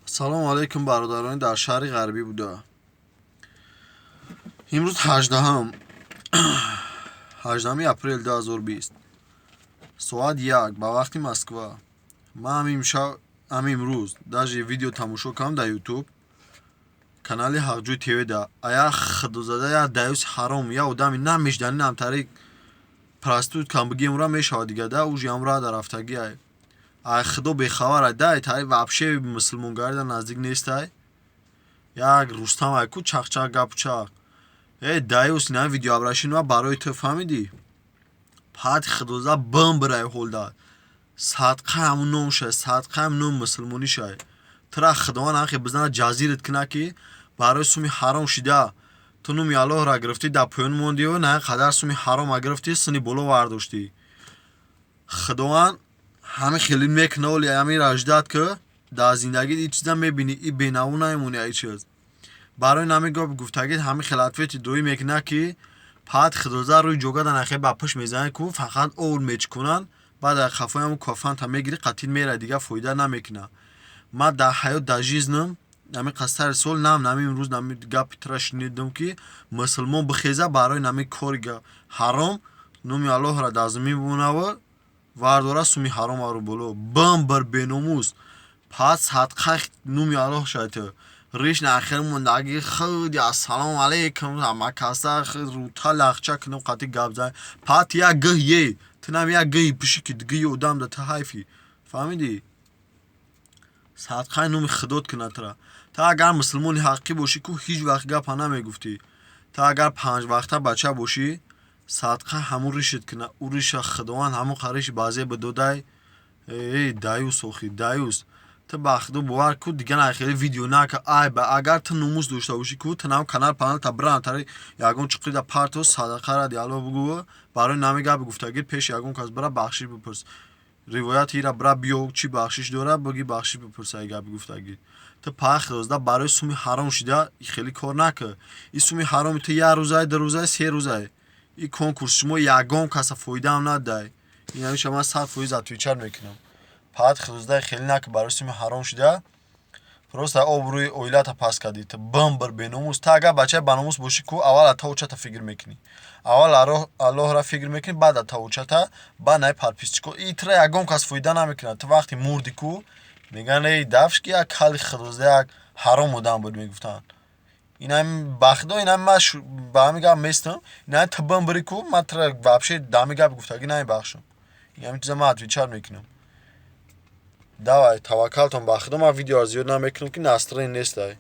Салому алайкум, бародарони дар шаҳри ғарбӣ буда. Имрӯз 18-уми апрел 2020, соат 1 ба вақти Москва. Ман ҳамин имрӯз даже видео тамошо кардам дар Ютуб, канали Ҳақҷӯй ТВ да. А як худозада, як даюси ҳаром, як одами намешдани намтари проституткам бигем, ура мешавад дига да, уже ҳамра дар рафтагӣ ай. Ай худо бехабар ай да, тари вообще мусулмонгарӣ да наздик нестай. Як Рустам ай ку чақчақ гапу чақ. Э, даюс, ина видеообращение ма барои ту, фаҳмидӣ? Пати худоза бимбирай ҳолда. Садқа ҳамун ном шай, садқа ҳам ном мусулмонӣ шай. Тура Худованд ҳамхе бизана, ҷазират кунад, ки барои суми ҳаром шида ту номи Аллоҳро гирифтӣ, дар поён мондию на қадар суми ҳарома гирифтӣ, сини боло вардоштӣ. Худованд ҳамин хеле мекуна, оли ҳамин ждать ки дар зиндагит ин чиза мебинӣ, и бенаву намемонӣ ай чиз. Барои ҳамин гап гуфтагит, ҳамин хел ответи доӣ мекунад, ки пат худоза рӯи ҷога дар нахе ба пушт мезанад ку, фақат овр мечикунанд, баъд дар хафои ҳамун кафанта мегирӣ, қатил меравӣ, дигар фоида намекунад. Ман дар ҳаёт, дар жизнам ҳамин қасари сол нам нами имрӯз нами гапи тура шунидам, ки мусулмон бихеза, барои нами кори ҳаром номи Аллоҳро дар замин бимонаву вардора суми ҳаромаро боло. Бимбир, беномус, пас садқа номи Аллоҳ шай ту. Риш нахир мондаги худи ассалому алайкум ҳамакаса рута лахча кунам, қати гап зан. Пат як гӯҳ е ту нам як гӯҳи пиши, ки гӯи одам да ту ҳайфӣ, фаҳмидӣ? Садқаи номи худот кунад тура. Ту агар мусулмони ҳақиқӣ бошӣ ку, ҳеҷ вақт гапа намегуфтӣ. Ту агар панҷвақта бача бошӣ, садқа ҳамун ришат кунад. Ӯ риша Худованд ҳамон қариши баъзе бидодай. Эй даюс, охи даюс, ту ба худо бовар ку, дигар нахеле видео нака. Ай ба агар ту номус дошта бошӣ ку, ту нам канал панал та биран тари ягон чуқида парто, садақа ради Аллоҳ бугӯ. Барои нами гапи гуфтагит пеши ягон кас бира, бахшиш бипурс. Ривояти ира бира биё, чӣ бахшиш дора, биги, бахшиш бипурс ай гапи гуфтагит. Ту пах розда барои суми ҳаром шида хеле кор накар. И суми ҳароми ту як рӯзай, 2 рӯзай, 3 рӯзай. И конкурс шумо ягон каса фоидаам надай. Ин ҳамиша ман 100% отвечать мекунам. Паҳат хӯзда хеле накар барои суми ҳаром шида. Просто обрӯи оилата паст кардӣ. Ту бимбир, беномус. Ту агар бачаи баномус бошӣ ку, аввал ата очата фикр мекунӣ. Аввал Аллоҳро фикр мекунӣ, баъд ата очата, баъд наи подписчико. И тура ягон кас фоида намекунад. Ту вақти мурдӣ ку, мегӯянд: эй дафш, ки як кали хӯзда, як ҳаром одам буд, мегуфтанд. Инам ба худо, инам ман ба ҳамин гап местам. Ина ту бимбирӣ ку, ман тура вообще да ҳамин гапи гуфтагӣ намебахшам. Ин ҳамин чиза ман отвечать мекунам. Давай, таваккалтон ба худо, ман видеоро зиёд намекунам, ки настроение нестай.